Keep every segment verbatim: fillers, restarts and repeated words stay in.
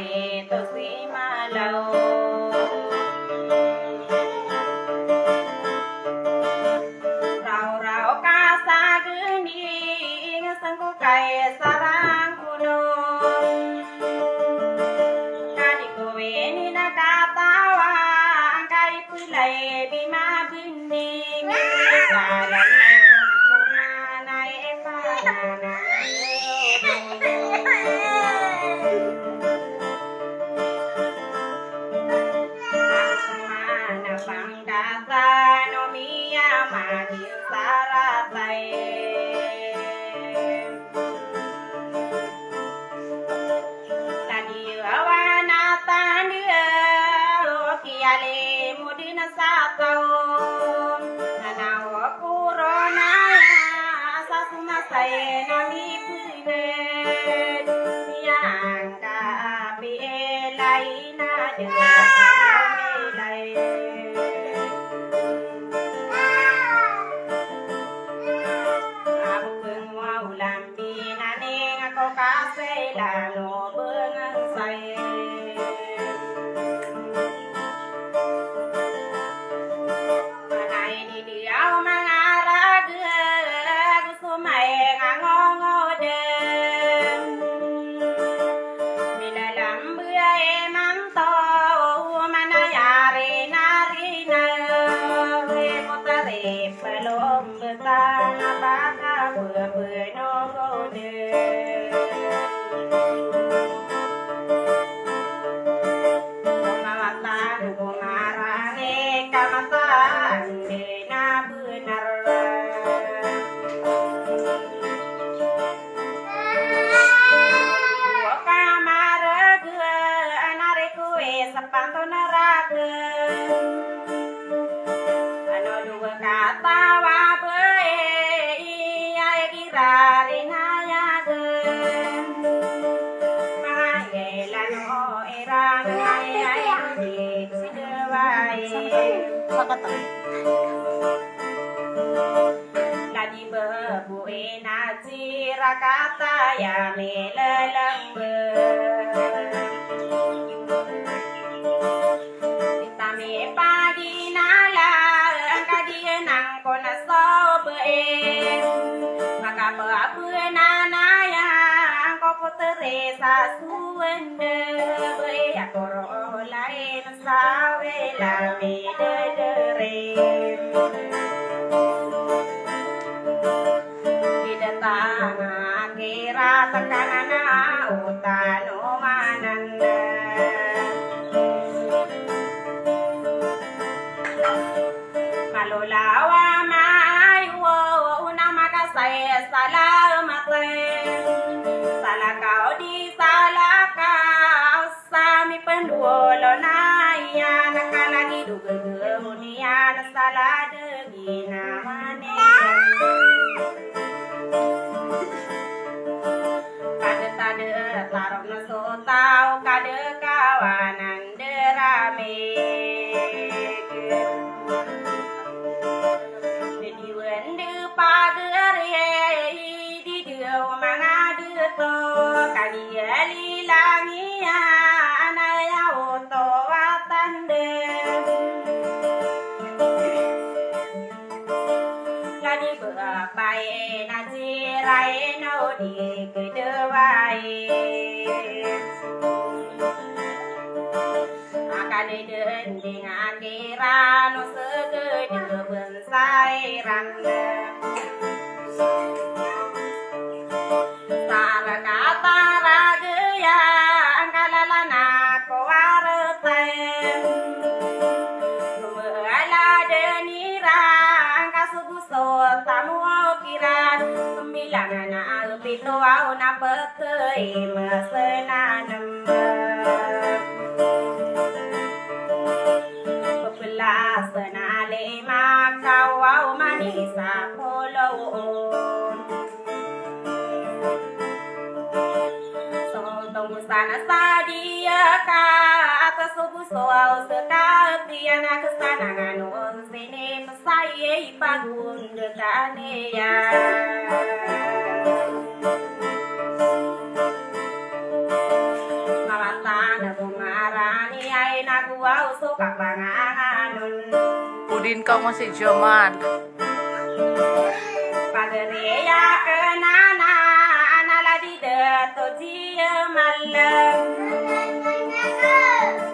Ito si Malaw. Raoraw ka sa gini, sangko kay sarang kono. Ka di ko ini na katawan, kay pulay di mabini. Tadi awana tanda o kiyalimo dina sa taw. Nanaw korona sa somasay na mipined. Miyangka api elay na dina milay. Abukeng wa ulam Pinaning ako ka sa ilalo bengan saya. Mana ini dia mangarag, gusto may ngangongoden. Milalambi ay manto, manayari na rin na. Ipotari pelom Betana baka bebenogode. Mawatan ko marani kamataan di na benar. Ka mareg anari ko isa panto neraka. Ano dowa katawa bey, iya gira rinayag. Mangailan o iran, mangailan o di sidawai. Ladi bebo ina Sirakataya milalambe. Itami paginala, angkadiyan angko na sobe. Makapapenanaya, angko potere sa suwende. Be, akoro lain Sawe lami dedere. Di datang akhirat kanana utan umanan. Malolawa mayo na makasay salamat. Salakaw di salakaw Sa mipandulo na iyan a kalagid o gagaw niyan a salad a ginawa niyan. Kada, kada tarok na so taw, kada kawanan da ramig. Di wanda pagari di daw manga dato, kadi alilang iyan a aya oto a tanda. Kadi bapay na siray no di kadaway. Akadedending a kiran o sekede bensairan. Sarakatarageya angkalalana ko waretay. Rumealadenira angkasubuso tamu o kiran. Pembilangan a pito aw na pet Kay masenanem. Pepelas na lima kawaw manisa polo. Sontong sana sadia ka atas subu soaw seka tiyan a kesanangan on sini Saya ipagundekan iyan. Mawatan Nago marani ay nago aw so kapanganganon. Odin ka mo si Joman. Pagari aken anan a ladi Dato Jiyamal.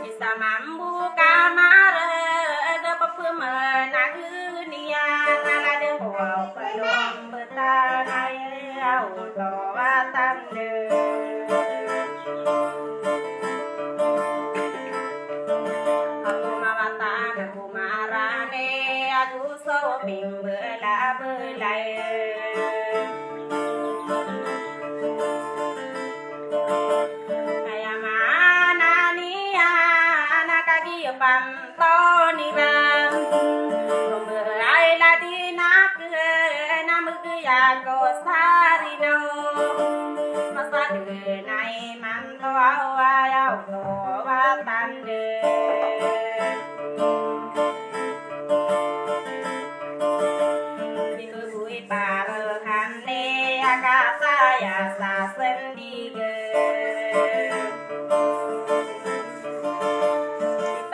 Isa mambo ka mareg a pepemanag niyan a ladi ko aw pelom Tanay aw tawatan de. Ako mawatan ako marani ago so mimbelabelay. Aya maana niyan a kagiya pam Toniran. Rombeay ladi naken a megaya ko sarinaw. Masaden ay manto aw ayaw ko watan de. Di ko goy parhan ni a kasaya sa sendi. Di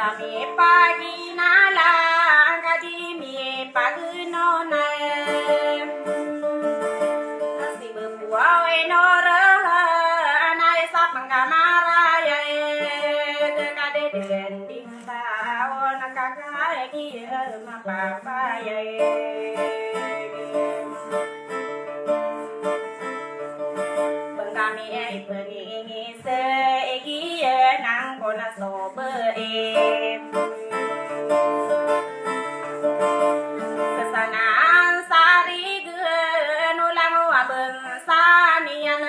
ta mipaginalang ka di mipagenonay. Sibepoaw ino rehan ay sa pengkamarayay. Kadeden di Taw na kakagiya mapapayay. Pengkami ay peningis igiya nangko na sobe. Kesanaan sarigen olang o aben Saniyan.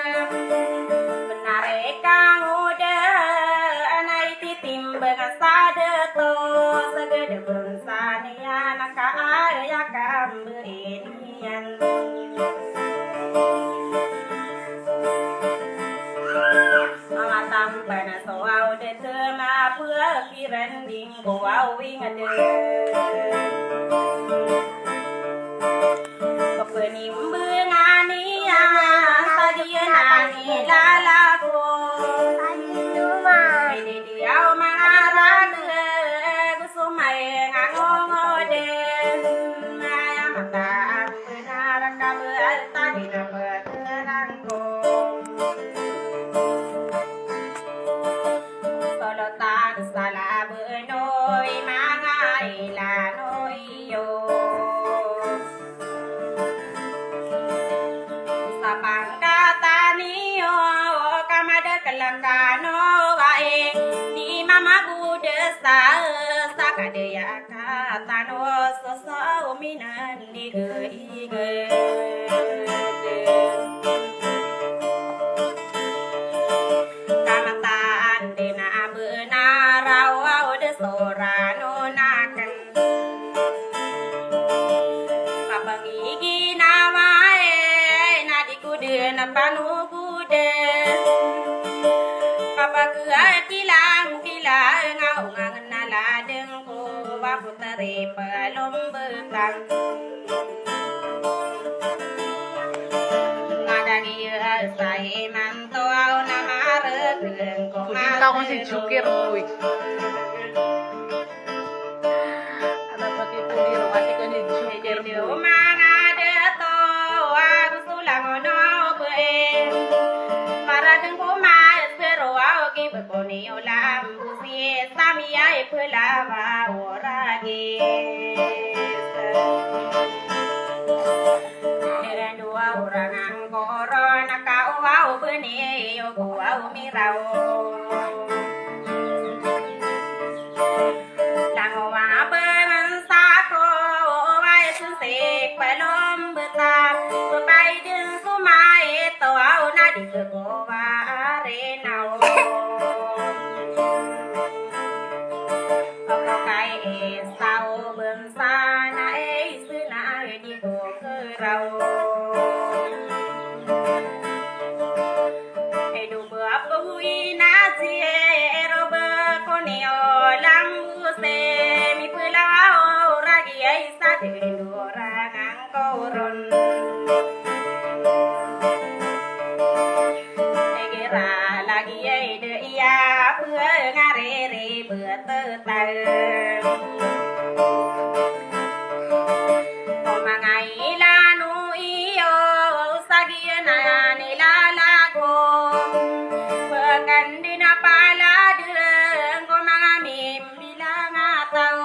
Benar i kangodan ay titimbang sa dato, sa gadabang saniyan ka aya kambeiniyan. Mawatampan so aw da tama pelapiran dingko aw inged. Kapenimbang aniyan sa giyanan i lalako. Ini diyaw mangarag so mayang angongoden. Aya mataan benar ka beal tadi na beterangko. Solotan sa laben o i manga ilan o iyo. Sa pangkatan iyo ka madakel kano wae di mamagoda sa, sa kadaya Katano so saw minandigaigag. Kamataan den a benar a waw da sorano naken. Kapangiginawa e na di ko den a panogoden. Kapakagkilang-kilang a ongangen a ladeng ko ba ko tari pelombetan. Madagi a sa imanto aw na maregen ko. Pudin ka ko si Jukir, boy. Ada pakai pudir, mati ko ni Jukir, boy. Manga dato, ago so langon o bee. Maregen ko mas pero aw gi Koni o lambo si Samiya i pelawa o ragis. Iran dowa o rangan koron a kaowa o beni o gowa o miraw. Langowa a bemensako o waisen si pelombetan. Pepaiden so maito aw na di kekowa a rinaw. Oka kai isa o bemsa na isa na di ko keraw. Edo ba pagui na si ero ba koni o lambo se mi pelawa o ragi ay sa dendo rangan koron. Egera lagi ay de iya Pngariri bttal. O manga ilano iyo sa giyanan i lalago. Pkandina paladeng ko manga mimbilang a taw.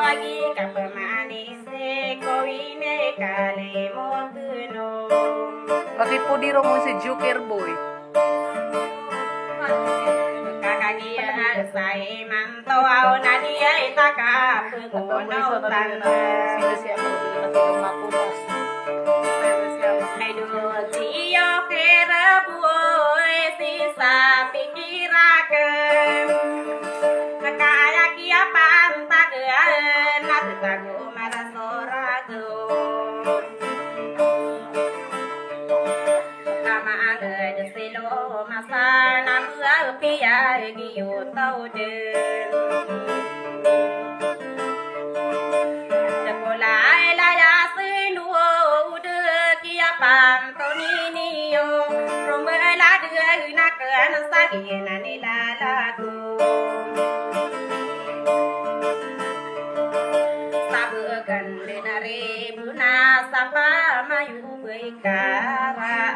Agi ka pmanis ko ini kalimot no. Pati po di ro mo si Joker Boy. Kakagiya sa imanto aw na di ay takap ko na utan. Ay do siyo kira buoy si sa pikiraken. Kaya kiya pantagan at tago marasorago. Tama agad silo masa na mga piyag iyo tawden. Dakolay laya sino de kiya panto niniyo. Romela de na kan sa giyanan i lalago. Sabagan de na ribuna sa pamayo. Bikaranon